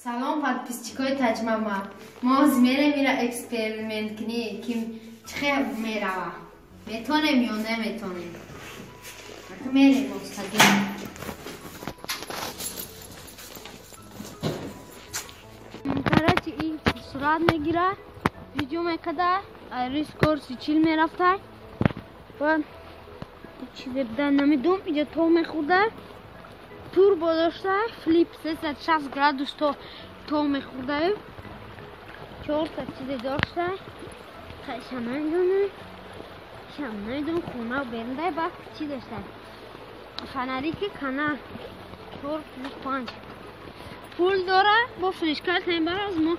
Салом подписчикои Таҷмама. Мо ҳозир мерем ира эксперимент кунӣ, ки чӣ хел мерава. Метонем ё наметонем? Мерем мустақим. Короче, ин сурат мегира, видео мекада, айри скорси чил мерафта. Баъд чизе буда намедум, иҷа то мехӯрда. Турбо дошта, флип 360 градус то мехӯрда. Чорта чизе дошта. Хайша намедонам. Шам намедонам, хона берунда баъд чӣ дошта. Фонарики кана 4 плюс 5. Пул дора, бо флешкарт мебара, аз мо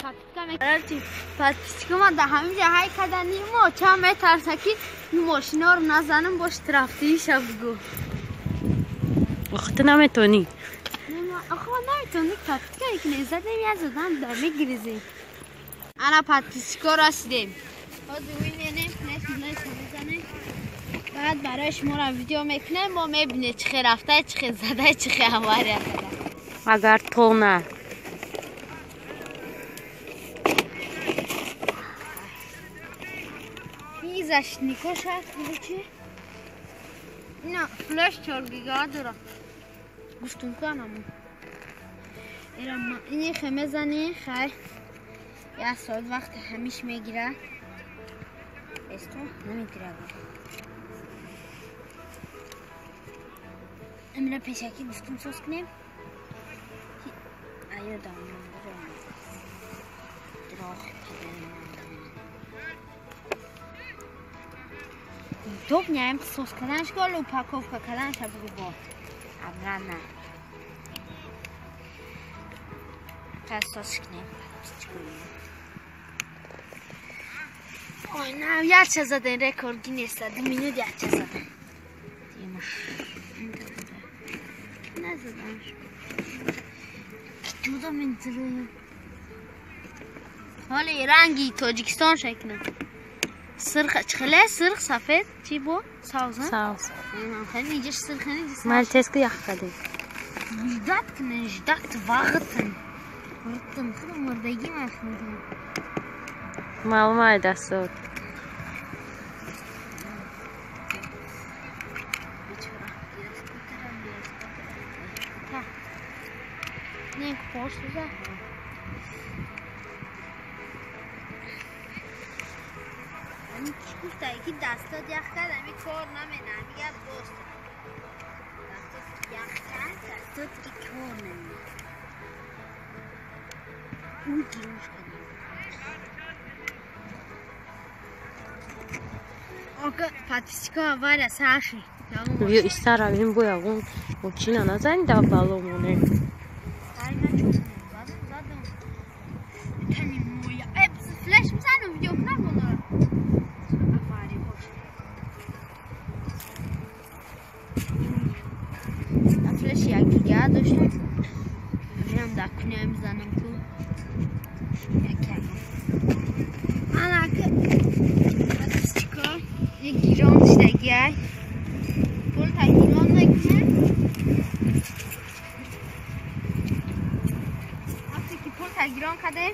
подписка мекард. Подписка ма да ҳамин ҷа ҳай кардани мо чанд метарса ки ин мошинаро назанам, бо штрафдиҳиша бугӯ. Охе ту наметонӣ. Охе ма наметонӣ, подписка мекунем, задем як задан дар мегиризем. Ана подписчико расидем. Ҳозир мемонем, флеш млеш мезанем. Баъд барои шуморо видео мекунем, мо мебинем чӣ хел рафта, чӣ хел зада, чӣ хел авария карда. Агар тона. Ин защитникоша, короче. Ина флеш 4 гига дора. Гуфтум ку анаму. Эра ма ини хе мезани, хай. Як соат вақт ҳамиш мегира. Эсто намегира. Амира пешакӣ гуфтум соз кунем. Аю дамам дроғ топ няем соз карданаш гол упаковка карданаш бугу бо обратно. Хай соз кунем. Ой, на якча заден рекорд Гиннеса, 2 минут якча заден. Назадам. Ҷудо минтилу. Ҳоли ранги Тоҷикистон шакна. Сирх чхеле, сирх, сафед, чӣ бо? Савз, Савз. Хеле иҷа сирх, иҷа савз. Ман тез ку ях кардем. Ждать кунен, ждать вақтн. Вақтн, худ мурдагӣ махмудам. Маълум ай дастот. Не, пош суза. Ами ки гуфта, ки дастот ях кард, ами кор намена, ами гап рост. Дастот ях кард, дастот ки кор намена. Ӯ гирӯш кардам. Ока, подписчико авария сар шид. Биё иста равем, бо ягон мошина назанӣ дар бало монем. Флеш мизанам, видео кунам онро. Авария бошад. Флеш як гига доштам. Мирам дар куня мизанам ку. Як як. Ана ки подписчико, як гирон шидагиай. Пул та гирон мекунем. Вақте ки пул та гирон кардем,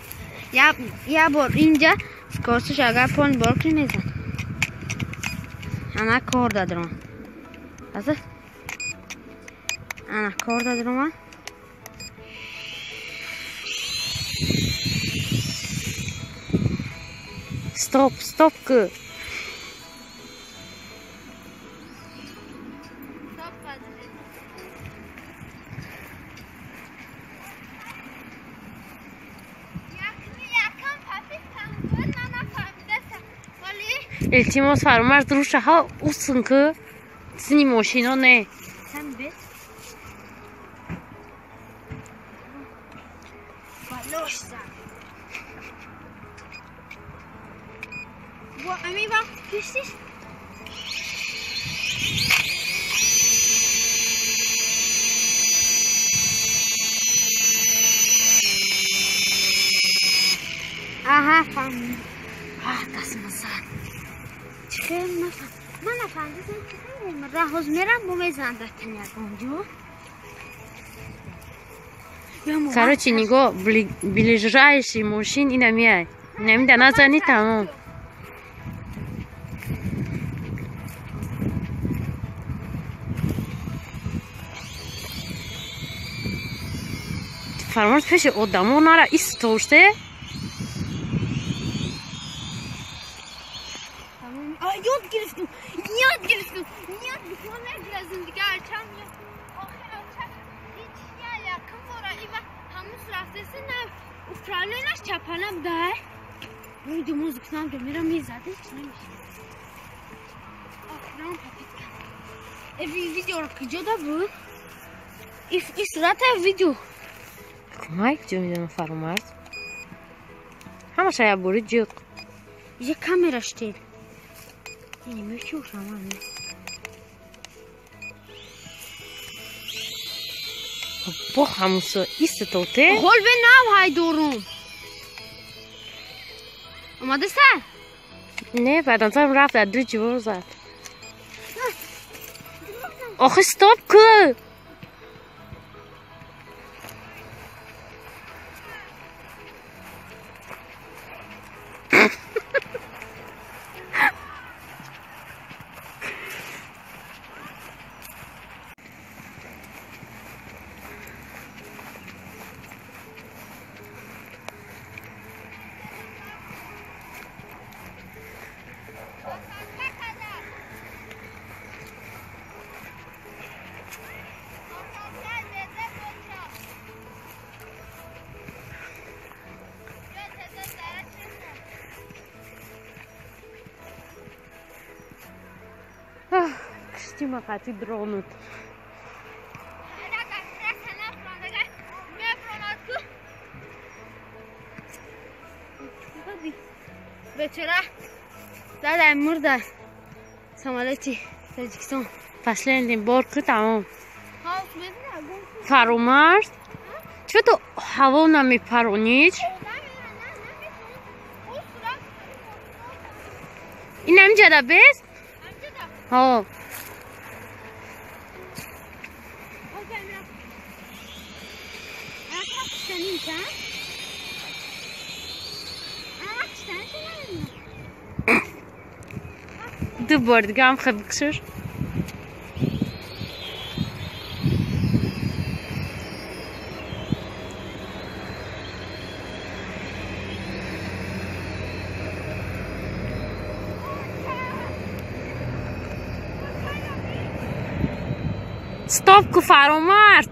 я бор инҷа скорсиш агар пол бор кунӣ мезан. Ана кор дадиром. Аза? Ана кор дадиром. Стоп, стоп ку. Илтимос фармард рӯшаҳо усын ку сини мошино не. Ами вақт пиштиш Аҳа, фаҳмидам. Аҳ, дастма зад. Чӣ хел нафаҳм. Ман нафаҳмидам, ки хел раҳоз мерам, бо мезанам дар тани ягон ҷо. Короче, нигоҳ, ближайший мошин ина меай. Намида назани тамом. Фармош пеши одамо нара истоште. Ёд гирифтум, ёд гирифтум, ёд гирифтум, нагиразм дигар чанд охир чанд ҳеч якм бора ива ҳамус рафтеси на управленаш чапана буда. Видео музыка нам мера мезади чи намеши. Охирам попытка. Видео куҷо да буд? И сурата видео. Кумай куҷо медонам Фаромарз? Ҳамаша як бори ҷиқ. Иҷа камера штед. Немечушам. Бо ҳамусо истототе? Ҳол бе нав ҳайдорум. Омадеса? Не, баъдан сам рафт дар ду ҷивор зад. Охи стоп ку! Киштима қати дронут. Бечора дадай мурда самолети Таҷикистон. Последний бор ку тамом. Фаромарз? Чӣ ту ҳаво намепаронӣ? Ин ҳамҷада бест? Ҳо. Ду бор дига ҳам хел бикшур. Стоп ку Фаромарз!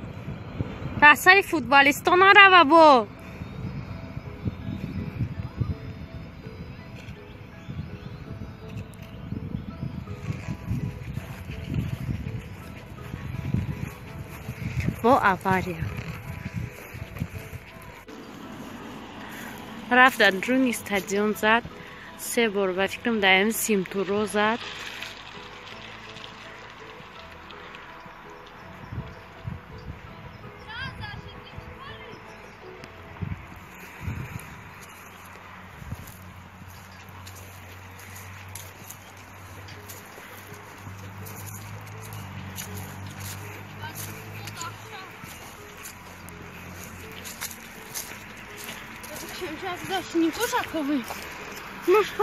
Дар сари футболистон нарава бо. Бо авария. Рафт дар руни стадион зад, се бор ба фикрам дар ҳамин симтуро зад.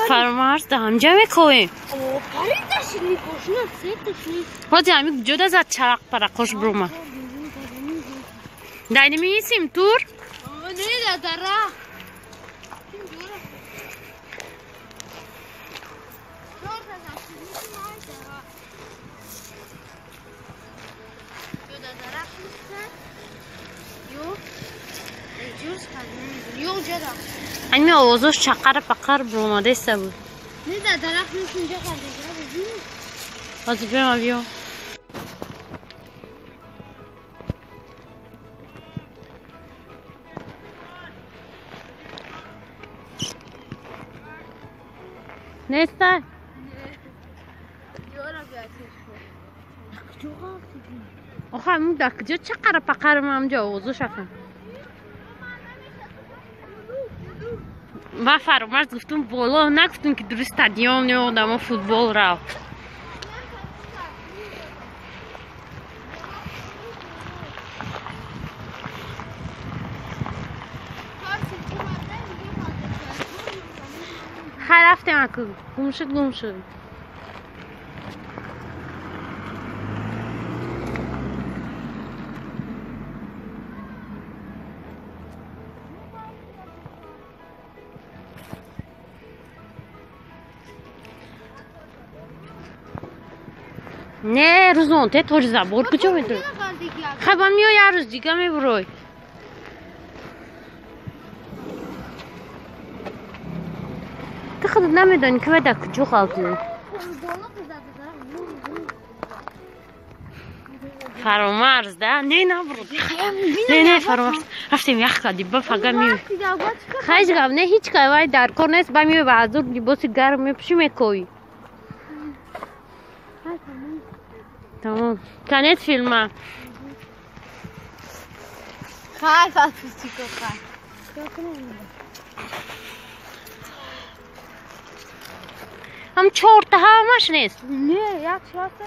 Фаромарз да ҳамҷа мековем. Ҳози ҳами куҷода зад чарақ парақош бурома. Дар нимисим тур? Ами овозош чақар пақар буромадаиста буд. Ҳозир биёма биё. Неста? Охо ҳамун дар куҷо чақара пақар ҳамҷо овозош афам. Ма Фаромарз гуфтум боло нагуфтум ки дуруст стадион ё одамо футбол рафт. Хай рафтем аку. Гум шуд, гум шуд. Не, рӯзон, те тоҷи забор куҷо медури? Хай ба миё як рӯз дига мебурой. Ту худат намедонӣ ки вай дар куҷо ғалтӣ. Фаромарз, да? Не, набур. Не, не, фаромарз. Рафтем ях кардӣ, ба фага миёй. Хай ҳеҷ гап не, ҳеҷ кай вай дар кор нест, ба миёй ба азур либоси гарм мепӯшӣ мекоӣ. Тамом. Конец филма. Хай, подписчиков, хай. Ҳам чорта ҳамаш нест. Не, як чорта.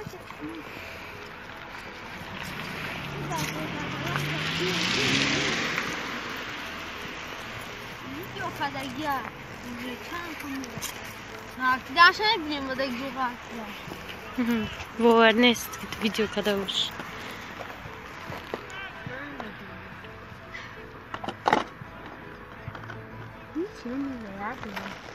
Видео кадагия. Бовар нест, видео када бош. Ничего не.